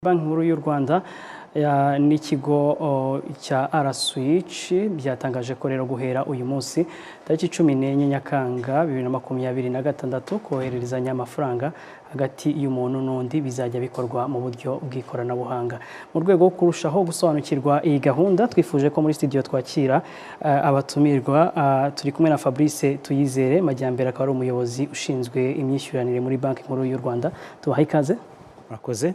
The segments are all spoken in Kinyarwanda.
Banki Nkuru y'u Rwanda n'ikigo cya RSwitch byatangaje ko rero guhera uyu munsi tariki 14 Nyakanga 2026, kohererezanya amafaranga hagati y'umuntu n'undi bizajya bikorwa mu buryo bw'ikoranabuhanga. Mu rwego rwo kurushaho gusobanukirwa iyi gahunda, twifuje ko muri studio twakira abatumirwa. Turi kumwe na Fabrice Tuyizere Majyambere, akaba ari umuyobozi ushinzwe imyishyuranire muri Banki Nkuru y'u Rwanda. Tubaha ikaze. Murakoze.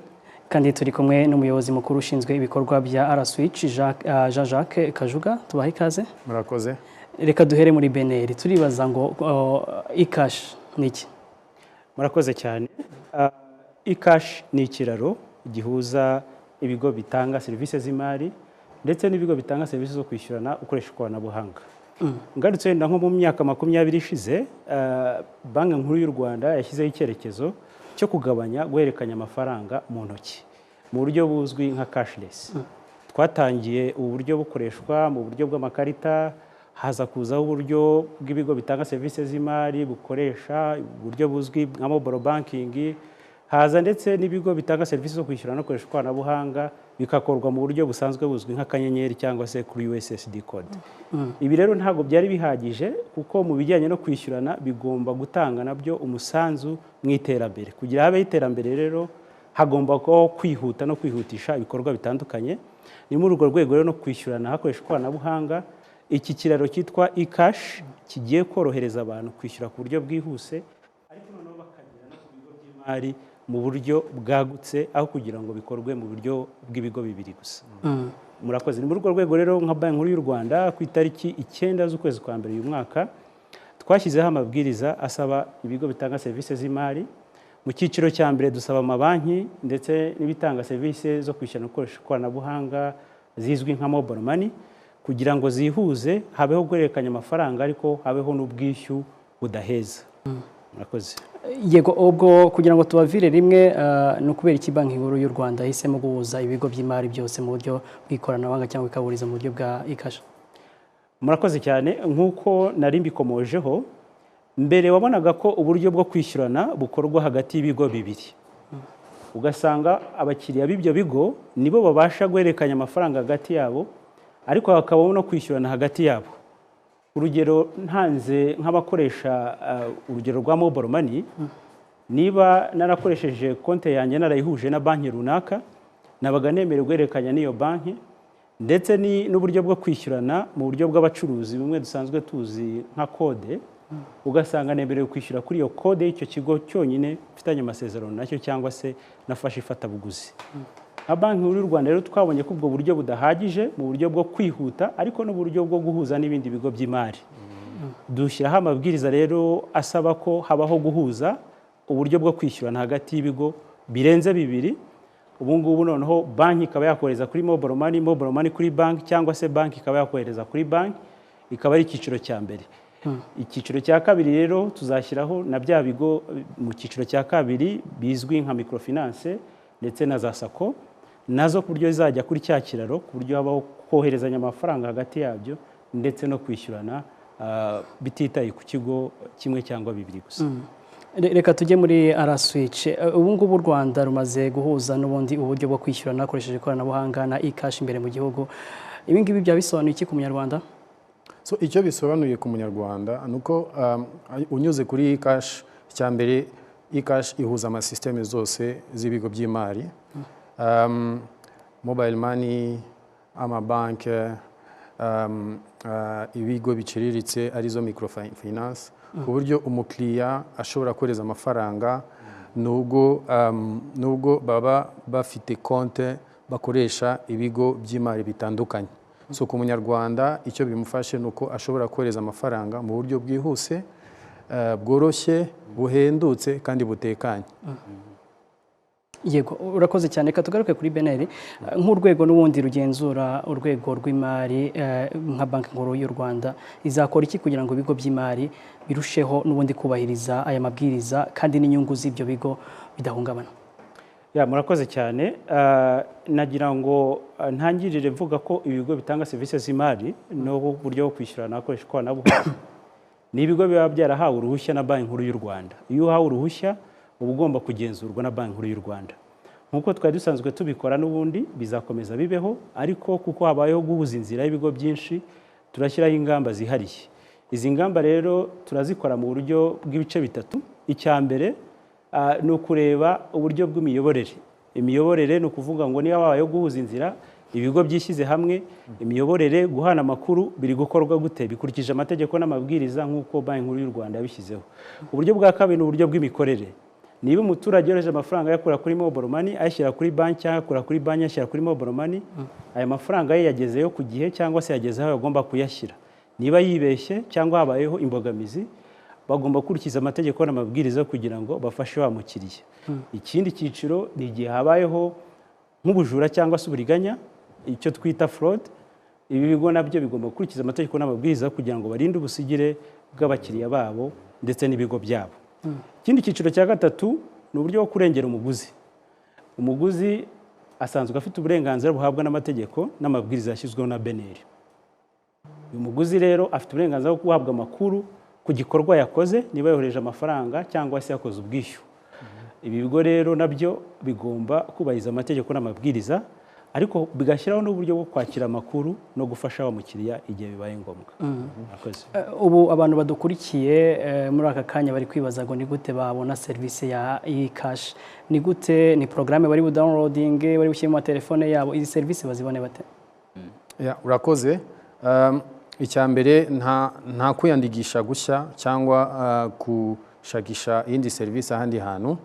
Kandi turi kumwe n'umuyobozi mukuru ushinzwe ibikorwa bya RSwitch, Jean Jacques Kajuga. Tubaha ikaze. Murakoze. Reka duhere muri BNR. Turibaza ngo e-cash ni iki? Murakoze cyane. E-cash ni ikiraro gihuza ibigo bitanga serivisi z'imari ndetse n'ibigo bitanga serivisi zo kwishyurana ukoresha ikoranabuhanga. Ngarutse wenda nko mu myaka 20 ishize, Banki Nkuru y'u Rwanda yashyizeho icyerekezo cyo kugabanya guhererekanya amafaranga mu ntoki mu buryo buzwi nka cashless. Twatangiye ubu buryo bukoreshwa mu buryo bw'amakarita, haza kuzaho uburyo bw'ibigo bitanga serivisi z'imari bukoresha uburyo buzwi nka mobile banking, haza ndetse n'ibigo bitanga serivisi zo kwishyura no gukoresha ikoranabuhanga, bigakorwa mu buryo busanzwe buzwi nk'akanyenyeri cyangwa se kuri USSD code. Ibi rero ntabwo byari bihagije, kuko mu bijyanye no kwishyurana bigomba gutanga nabyo umusanzu mu iterambere. Kugira habeho iterambere rero, hagomba kubaho kwihuta no kwihutisha ibikorwa bitandukanye. Ni muri urwo rwego rero no kwishyurana hakoreshwa ikoranabuhanga, iki kiraro cyitwa e-cash kigiye korohereza abantu kwishyura ku buryo bwihuse, ariko noneho bakagera no ku bigo by'imari mu buryo bwagutse, aho kugira ngo bikorwe mu buryo bw'ibigo bibiri gusa. Murakoze. Ni muri urwo rwego rero nka Banki Nkuru y'u Rwanda, ku itariki 9 z'ukwezi kwa mbere uyu mwaka, twashyizeho amabwiriza asaba ibigo bitanga serivisi z'imari. Mu cyiciro cya mbere dusaba amabanki ndetse n'ibitanga serivisi zo kwishyura no gukoresha ikoranabuhanga zizwi nka mobile money kugira ngo zihuze, habeho guhererekanya amafaranga ariko habeho n'ubwishyu budaheza. Murakoze. Yego, ubwo kugira ngo tubavire rimwe, ni ukubera iki Banki Nkuru y'u Rwanda yahisemo guhuza ibigo by'imari byose mu buryo bw'ikoranabuhanga cyangwa ikabahuriza mu buryo bwa e-cash? Murakoze cyane. Nk'uko nari mbikomojeho mbere, wabonaga ko uburyo bwo kwishyurana bukorwa hagati y'ibigo bibiri, ugasanga abakiriya b'ibyo bigo nibo babasha guhererekanya amafaranga hagati yabo, ariko hakabaho no kwishyurana hagati yabo. Urugero ntanze nk'abakoresha urugero rwa mobile money, niba narakoresheje konti yanjye narayihuje na banki runaka, nabaga nemerewe guhererekanya n'iyo banki, ndetse n'uburyo bwo kwishyurana mu buryo bw'abacuruzi bumwe dusanzwe tuzi nka kode, ugasanga nemerewe kwishyura kuri iyo kode y'icyo kigo cyonyine mfitanye amasezerano nacyo cyangwa se nafashe ifatabuguzi. Nka Banki Nkuru y'u Rwanda rero, twabonye ko ubwo buryo budahagije mu buryo bwo kwihuta ariko n'uburyo bwo guhuza n'ibindi bigo by'imari. Dushyiraho amabwiriza rero asaba ko habaho guhuza uburyo bwo kwishyurana hagati y'ibigo birenze bibiri. Ubu ngubu noneho banki ikaba yakohereza kuri mobile money, mobile money kuri banki, cyangwa se banki ikaba yakohereza kuri banki, ikaba ari icyiciro cya mbere. Icyiciro cya kabiri rero, tuzashyiraho na bya bigo mu cyiciro cya kabiri bizwi nka microfinance ndetse na za SACCO, nazo ku buryo zizajya kuri cya kiraro, ku buryo habaho koherezanya amafaranga hagati yabyo ndetse no kwishyurana bititaye ku kigo kimwe cyangwa bibiri gusa. Reka tujye muri RSwitch. Ubu ngubu u Rwanda rumaze guhuza n'ubundi uburyo bwo kwishyurana hakoresheje ikoranabuhanga na e-cash imbere mu gihugu. Ibi ngibi byaba bisobanuye iki ku munyarwanda? So icyo bisobanuye ku munyarwanda ni uko unyuze kuri e-cash, icya mbere, e-cash ihuza amasisiteme zose z'ibigo by'imari, mobile money, amabanki, ibigo biciriritse arizo microfinance, ku buryo umukiriya ashobora kohereza amafaranga nubwo baba bafite konte bakoresha ibigo by'imari bitandukanye. So ku munyarwanda icyo bimufashe ni uko ashobora kohereza amafaranga mu buryo bwihuse, bworoshye, buhendutse kandi butekanye. Yego, urakoze cyane. Reka tugaruke kuri BNR. Nk'urwego n'ubundi rugenzura urwego rw'imari, nka Banki Nkuru y'u Rwanda izakora iki kugira ngo ibigo by'imari birusheho n'ubundi kubahiriza aya mabwiriza kandi n'inyungu z'ibyo bigo bidahungabana? Ya, murakoze cyane. Nagira ngo ntangirire mvuga ko ibigo bitanga serivisi z'imari n'uburyo bwo kwishyurana hakoresha ikoranabuhanga ni ibigo biba byarahawe uruhushya na Banki Nkuru y'u Rwanda. Iyo uhawe uruhushya, uba ugomba kugenzurwa na Banki Nkuru y'u Rwanda. Nk'uko twari dusanzwe tubikora n'ubundi bizakomeza bibeho, ariko kuko habayeho guhuza inzira y'ibigo byinshi, turashyiraho ingamba zihariye. Izi ngamba rero turazikora mu buryo bw'ibice bitatu. Icya mbere ni ukureba uburyo bw'imiyoborere. Imiyoborere ni ukuvuga ngo niba habayeho guhuza inzira, ibigo byishyize hamwe, imiyoborere, guhana amakuru biri gukorwa gute, bikurikije amategeko n'amabwiriza nk'uko Banki Nkuru y'u Rwanda yabishyizeho. Uburyo bwa kabiri ni uburyo bw'imikorere. Niba umuturage yohereje amafaranga ayakura kuri mobile money ayashyira kuri banki, cyangwa ayakura kuri banki ayashyira kuri mobile money, aya mafaranga ye yagezeyo ku gihe cyangwa se yageze aho agomba kuyashyira? Niba yibeshye cyangwa habayeho imbogamizi, bagomba gukurikiza amategeko n'amabwiriza kugira ngo bafashe wa mukiriya. Ikindi cyiciro ni igihe habayeho nk'ubujura cyangwa se uburiganya, icyo twita fraud. Ibi bigo nabyo bigomba gukurikiza amategeko n'amabwiriza kugira ngo barinde ubusigire bw'abakiriya babo ndetse n'ibigo byabo. Ikindi cyiciro cya gatatu ni uburyo bwo kurengera umuguzi. Umuguzi asanzwe afite uburenganzira buhabwa n'amategeko n'amabwiriza yashyizweho na BNR. Uyu muguzi rero afite uburenganzira bwo guhabwa amakuru ku gikorwa yakoze, niba yohereje amafaranga cyangwa se yakoze ubwishyu. Ibi bigo rero nabyo bigomba kubahiriza amategeko n'amabwiriza, ariko bigashyiraho n'uburyo bwo kwakira amakuru no gufasha wa mukiriya igihe bibaye ngombwa. Murakoze. Ubu abantu badukurikiye muri aka kanya bari kwibaza ngo ni gute babona serivisi ya eKash? Ni gute? Ni porogaramu bari budownloadinge, bari bushyire mu matelefone yabo? Izi serivisi bazibone bate? Ya, urakoze. Icya mbere, nta kwiyandikisha gushya cyangwa gushakisha iyindi serivisi ahandi hantu.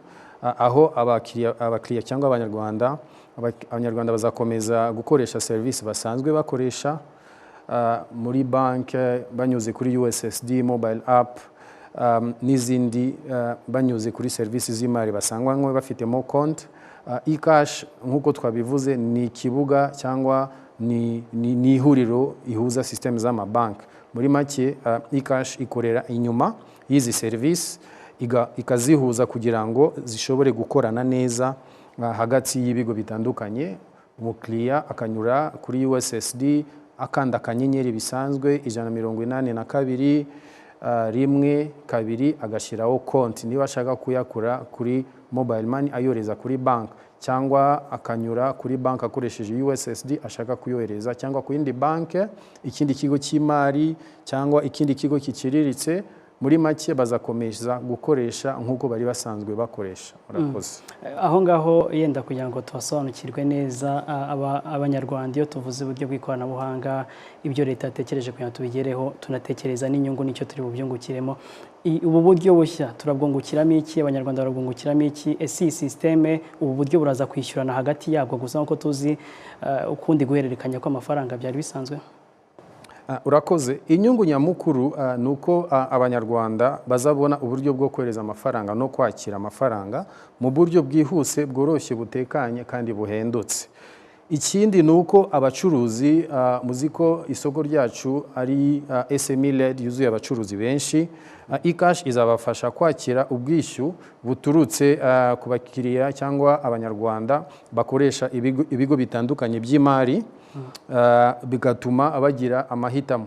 Aho abakiriya cyangwa abanyarwanda bazakomeza gukoresha serivisi basanzwe bakoresha muri banki banyuze kuri USSD, mobile app n'izindi, banyuze kuri serivisi z'imari basanganywe bafitemo konti. E-cash, nk'uko twabivuze, ni ikibuga cyangwa ni ihuriro ihuza system z'amabanki. Muri make, e-cash ikorera inyuma y'izi serivisi, ikazihuza kugira ngo zishobore gukorana neza hagati y'ibigo bitandukanye. Umukiriya akanyura kuri USSD, akanda akanyenyeri bisanzwe 182 1 2, agashyiraho konti niba ashaka kuyakura kuri mobile money ayohereza kuri banki, cyangwa akanyura kuri banki akoresheje USSD ashaka kuyohereza, cyangwa ku yindi banki, ikindi kigo cy'imari cyangwa ikindi kigo giciriritse. Muri make, bazakomeza gukoresha nk'uko bari basanzwe bakoresha. Murakoze. Aho ngaho yenda kugira ngo tubasobanukirwe neza, Abanyarwanda, iyo tuvuze uburyo bw'ikoranabuhanga, ibyo leta yatekereje kugira ngo tubigereho, tunatekereza n'inyungu n'icyo turi bubyungukiremo. Ubu buryo bushya turabwungukiramo iki? Abanyarwanda barabwungukiramo iki? Ese iyi sisiteme, ubu buryo buraza kwishyurana hagati yabwo gusa nk'uko tuzi ukundi guhererekanya kw'amafaranga byari bisanzwe? Urakoze. Inyungu nyamukuru ni uko Abanyarwanda bazabona uburyo bwo kohereza amafaranga no kwakira amafaranga mu buryo bwihuse, bworoshye, butekanye kandi buhendutse. Ikindi ni uko abacuruzi, muzi ko isoko ryacu ari SME led, yuzuye abacuruzi benshi. E-cash izabafasha kwakira ubwishyu buturutse ku bakiriya cyangwa Abanyarwanda bakoresha ibigo bitandukanye by'imari, bigatuma bagira amahitamo.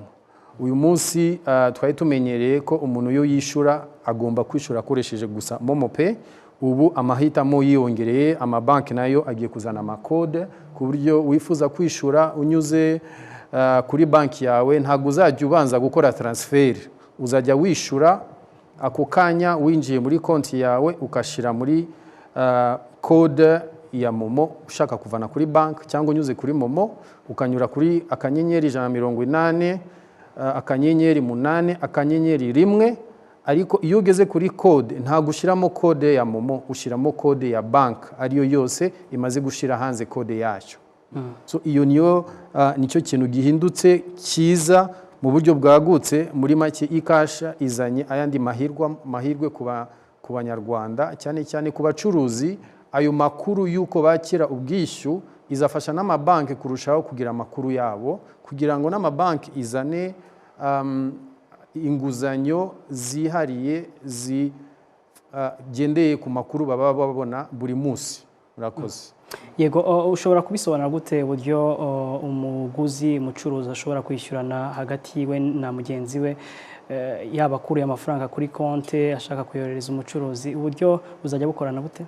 Uyu munsi twari tumenyereye ko umuntu iyo yishyura agomba kwishyura akoresheje gusa MoMo Pay. Ubu amahitamo yiyongereye, amabanki nayo agiye kuzana amakode ku buryo wifuza kwishyura unyuze kuri banki yawe, ntabwo uzajya ubanza gukora transfer, uzajya wishyura ako kanya winjiye muri konti yawe, ugashyira muri kode ya MoMo ushaka kuvana kuri banki, cyangwa unyuze kuri MoMo ukanyura kuri *180 *8*1. Ariko iyo ugeze kuri kode, ntabwo ushyiramo kode ya MoMo, ushyiramo kode ya banki ariyo yose imaze gushyira hanze kode yacyo. So iyo niyo nicyo kintu gihindutse cyiza mu buryo bwagutse. Muri make, e-cash izanye ayandi mahirwe ku Banyarwanda, cyane cyane ku bacuruzi. Ayo makuru y'uko bakira ubwishyu izafasha n'amabanki kurushaho kugira amakuru yabo, kugira ngo n'amabanki izane inguzanyo zihariye zigendeye ku makuru baba babona buri munsi. Murakoze. Yego, ushobora kubisobanura gute uburyo umuguzi, umucuruzi ashobora kwishyurana hagati yiwe na mugenzi we, yaba akuruye amafaranga kuri konti ashaka kuyoherereza umucuruzi? Uburyo buzajya bukorana bute?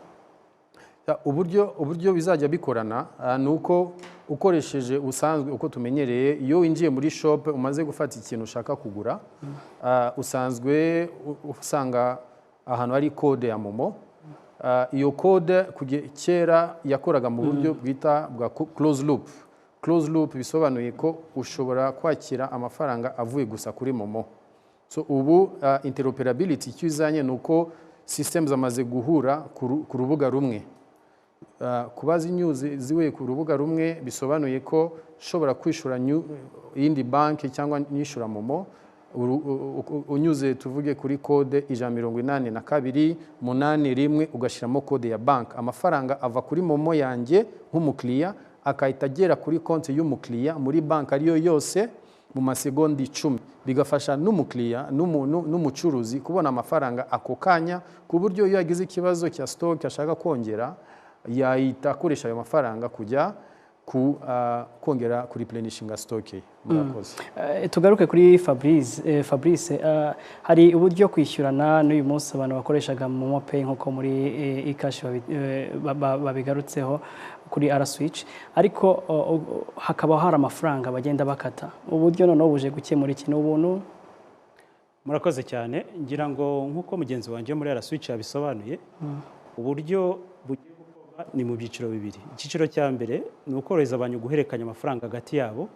Uburyo bizajya bikorana ni uko ukoresheje usanzwe uko tumenyereye, iyo winjiye muri shop umaze gufata ikintu ushaka kugura, usanzwe usanga ahantu hari kode ya MoMo. Iyo kode kera yakoraga mu buryo bwita bwa close loop. Close loop bisobanuye ko ushobora kwakira amafaranga avuye gusa kuri MoMo. So ubu interoperability icyo izanye ni uko systems zamaze guhura ku rubuga rumwe. Kuba zinyuze zihuye ku rubuga rumwe bisobanuye ko ushobora kwishura iyindi banki cyangwa nyishura MoMo unyuze, tuvuge, kuri kode 182 81, ugashyiramo kode ya banki, amafaranga ava kuri MoMo yanjye nk'umukiriya akahita agera kuri konti y'umukiriya muri banki ariyo yose mu masegonda 10, bigafasha n'umukiriya n'umucuruzi kubona amafaranga ako kanya, ku buryo iyo yagize ikibazo cya stock ashaka kongera, yahita akoresha ayo mafaranga kujya ku kongera kuri replenishinga stock ye. Murakoze. Tugaruke kuri Fabrice. Fabrice, hari uburyo kwishyurana n'uyu munsi abantu bakoreshaga MoMo Pay nk'uko muri eKash babigarutseho kuri R Switch, ariko hakaba hari amafaranga bagenda bakata. Uburyo noneho buje gukemura iki? Ni ubuntu? Murakoze cyane. Ngira ngo nk'uko mugenzi wanjye muri Switch yabisobanuye, uburyo bugiye gukorwa ni mu byiciro bibiri. Icyiciro cya mbere ni ukorohereza abantu guhererekanya amafaranga hagati yabo,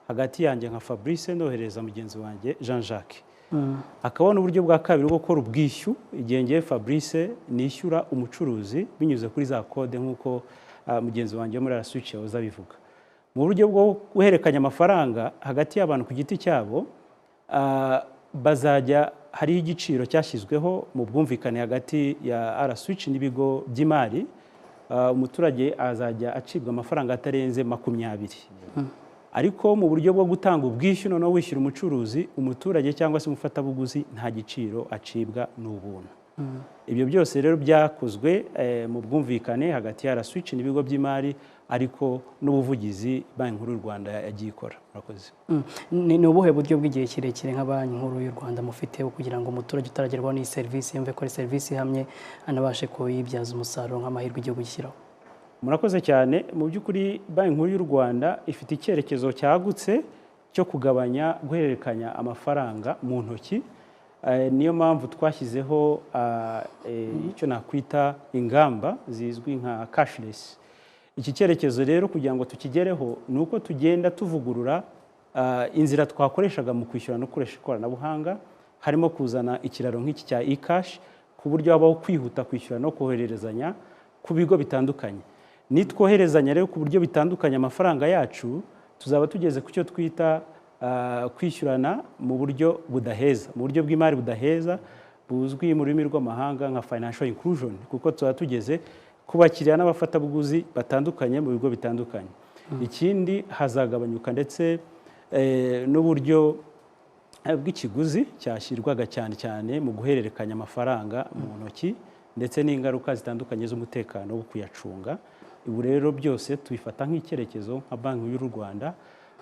hagati yanjye nka Fabrice nohereza mugenzi wanjye Jean Jacques. Hakaba n'uburyo bwa kabiri bwo gukora ubwishyu igihe ngiye Fabrice nishyura umucuruzi binyuze kuri za kode, nk'uko mugenzi wanjye wo muri Switch yahoze abivuga. Mu buryo bwo guhererekanya amafaranga hagati y'abantu ku giti cyabo, bazajya hariho igiciro cyashyizweho mu bwumvikane hagati ya R-Switch n'ibigo by'imari. Umuturage azajya acibwa amafaranga atarenze 20. Ariko mu buryo bwo gutanga ubwishyu, noneho wishyura umucuruzi, umuturage cyangwa se umufatabuguzi nta giciro acibwa, ni ubuntu. Ibyo byose rero byakozwe mu bwumvikane hagati ya R-Switch n'ibigo by'imari, ariko n'ubuvugizi Banki Nkuru y'u Rwanda yagiye ikora. Murakoze. Ni ubuhe buryo bw'igihe kirekire nka Banki Nkuru y'u Rwanda mufite kugira ngo umuturage utaragerwaho n'iyi serivisi yumve ko ari serivisi ihamye, anabashe kuyibyaza umusaruro nk'amahirwe igihugu gishyiraho? Murakoze cyane. Mu by'ukuri, Banki Nkuru y'u Rwanda ifite icyerekezo cyagutse cyo kugabanya guhererekanya amafaranga mu ntoki. Niyo mpamvu twashyizeho icyo nakwita ingamba zizwi nka cashless. Iki cyerekezo rero, kugira ngo tukigereho, ni uko tugenda tuvugurura inzira twakoreshaga mu kwishyura no gukoresha ikoranabuhanga, harimo kuzana ikiraro nk'iki cya eKash, ku buryo habaho kwihuta kwishyura no kohererezanya ku bigo bitandukanye. Nitwoherezanya rero ku buryo bitandukanye amafaranga yacu, tuzaba tugeze ku cyo twita kwishyurana mu buryo budaheza, mu buryo bw'imari budaheza, buzwi mu rurimi rw'amahanga nka financial inclusion, kuko tuzaba tugeze ku bakiriya n'abafatabuguzi batandukanye mu bigo bitandukanye. Ikindi, hazagabanyuka ndetse n'uburyo bw'ikiguzi cyashyirwaga cyane cyane mu guhererekanya amafaranga mu ntoki, ndetse n'ingaruka zitandukanye z'umutekano wo kuyacunga. Ubu rero byose tubifata nk'icyerekezo nka Banki y'u Rwanda,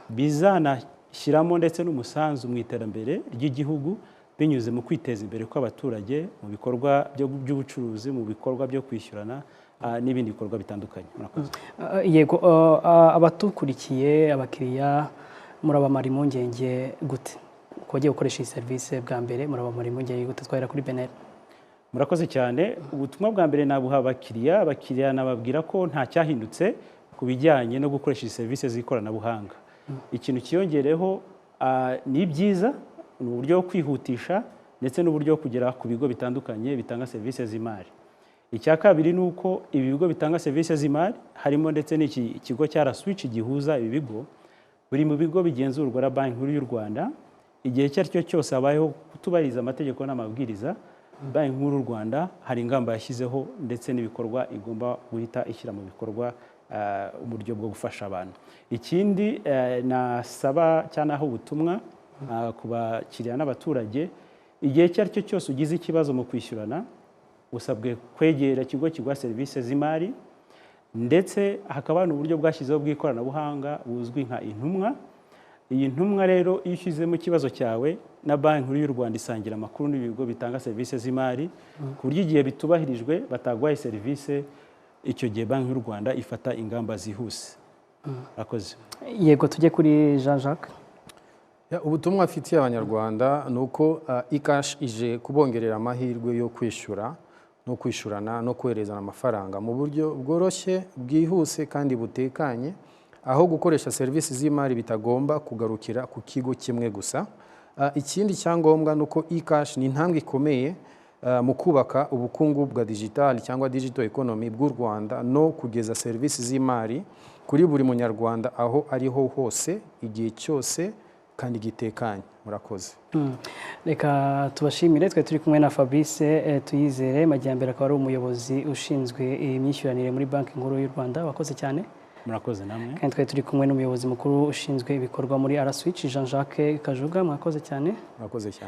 bizanashyiramo ndetse n'umusanzu mu iterambere ry'igihugu binyuze mu kwiteza imbere kw'abaturage mu bikorwa by'ubucuruzi, mu bikorwa byo kwishyurana n'ibindi bikorwa bitandukanye. Murakoze. Yego, abatukurikiye, abakiriya, murabamara impungenge gute ku bagiye gukoresha iyi serivisi bwa mbere? Murabamara impungenge gute? Twahera kuri BNR. Murakoze cyane. Ubutumwa bwa mbere nabuha abakiriya, nababwira ko nta cyahindutse ku bijyanye no gukoresha iyi serivisi z'ikoranabuhanga. Ikintu cyiyongereho ni ibyiza, ni uburyo bwo kwihutisha ndetse n'uburyo bwo kugera ku bigo bitandukanye bitanga serivisi z'imari. Icya kabiri ni uko ibi bigo bitanga serivisi z'imari, harimo ndetse n'iki kigo cya R-Switch gihuza ibi bigo, buri mu bigo bigenzurwa na Banki Nkuru y'u Rwanda. Igihe icyo ari cyo cyose habayeho kutubahiriza amategeko n'amabwiriza, Banki Nkuru y'u Rwanda hari ingamba yashyizeho ndetse n'ibikorwa igomba guhita ishyira mu bikorwa, uburyo bwo gufasha abantu. Ikindi nasaba cyangwa naho ubutumwa ku bakiriya n'abaturage, igihe icyo ari cyo cyose ugize ikibazo mu kwishyurana, usabwe kwegera ikigo kiguha serivisi z'imari, ndetse hakaba n'uburyo bwashyizeho bw'ikoranabuhanga buzwi nka Intumwa. Iyi ntumwa rero, iyo ushyizemo ikibazo cyawe na Banki Nkuru y'u Rwanda, isangira amakuru n'ibigo bitanga serivisi z'imari, ku buryo igihe bitubahirijwe, bataguhaye serivisi, Icyo gihe Banki y'u Rwanda ifata ingamba zihuse. Murakoze. Yego, tujye kuri Jean Jacques. Ya, ubutumwa afitiye Abanyarwanda ni uko eKash ije kubongerera amahirwe yo kwishyura no kwishyurana no koherezana amafaranga mu buryo bworoshye, bwihuse kandi butekanye, aho gukoresha serivisi z'imari bitagomba kugarukira ku kigo kimwe gusa. Ikindi cyangombwa ni uko eKash ni intambwe ikomeye mu kubaka ubukungu bwa digitali cyangwa digital economy bw'u Rwanda no kugeza serivisi z'imari kuri buri Munyarwanda aho ariho hose, igihe cyose kandi gitekanye. Murakoze. Reka tubashimire. Twe turi kumwe na Fabrice Tuyizere Majyambere, akaba ari umuyobozi ushinzwe imyishyuranire muri Banki Nkuru y'u Rwanda. Wakoze cyane. Murakoze namwe. Kandi twari turi kumwe n'umuyobozi mukuru ushinzwe ibikorwa muri RSwitch, Jean Jacques Kajuga. Mwakoze cyane. Murakoze cyane.